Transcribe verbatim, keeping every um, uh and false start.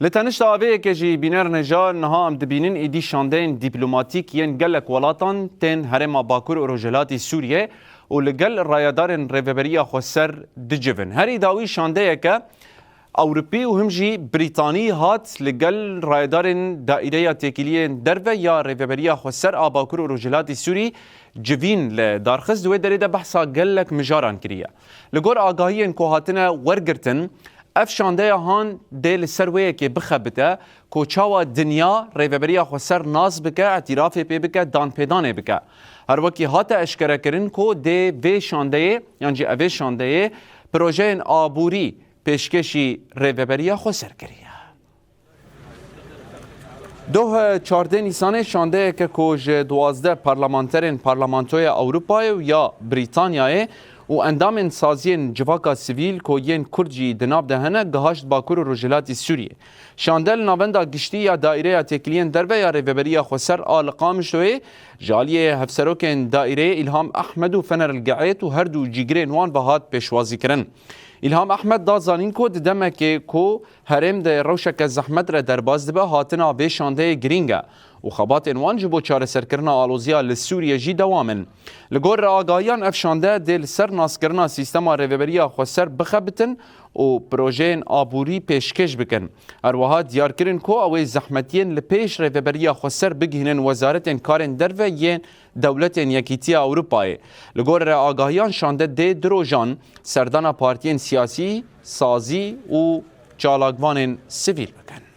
Li tenişta avê yekê jî bîner neja niha em dibînin êdî şandeyên dîplomatîk yên gelek welatan tên herêma Bakur û Rojhilatî Sûriyê û li gel rayedarên Rêveberiya Xweser dicivin. Herî dawî şandeyeke Ewropî û him jî Brîtanî hat li gel rayedarên Daîreya Têkiliyên Derve ya Rêveberiya Xweser a Bakur û Rojhilatî Sûrî civîn li dar xist. Di wê derê de behsa gelek mijaran kiriye. Li gor agahiyên ku hatine wergirtin, ev şandeya han dê li ser wê yekê bixebite ku çawa dinya Rêveberiya Xweser nas bike, îtîrafê pê bike, danpêdanê bike. Her wekî hate eşkerekirin ku dê vê şandeyê, yan jî evê şandeyê, projeyên aborî pêşkêşî Rêveberiya Xweser kiriye. Doh çardeh Nîsanê şandeyeke ku ji duwazdeh parlamenterên Parlamentoya Ewropayê û ya Brîtanyayê û endamên saziyên civaka sivîl ku yên Kurd jî di nav de hene, gihaşt Bakur û Rojhilatî Sûriyê. Şande li Navenda Giştî ya Daîreya Têkiliyên Derve ya Rêveberiya Xweser a li Qamişloyê ji aliyê Hevserokên Daîreyê Îlham Ehmed û Fener El Ge'êt û her du cîgirên wan ve hat pêşwazîkirin. Îlham Ehmed da zanîn ku di demekê ku herêm di rewşeke zehmet re derbas dibe, hatina vê şandeyê girîng e û xebatên wan ji bo çareserkirina aloziya li Sûriyê jî dewam in. Li gor agahiyan, ev şande dê li ser naskirina sîstema rêveberiya xweser bixebitin û projeyên aborî pêşkêş bikin. Her wiha diyar kirin ku ew ê zehmetiyên li pêş rêveberiya xweser bigihînin Wezaretên Karên Derve yên dewletên Yekîtiya Ewropayê. Li gorî agahiyan, şande dê du rojan serdana partiyên siyasî, sazî û çalakvanên sivîl bikin.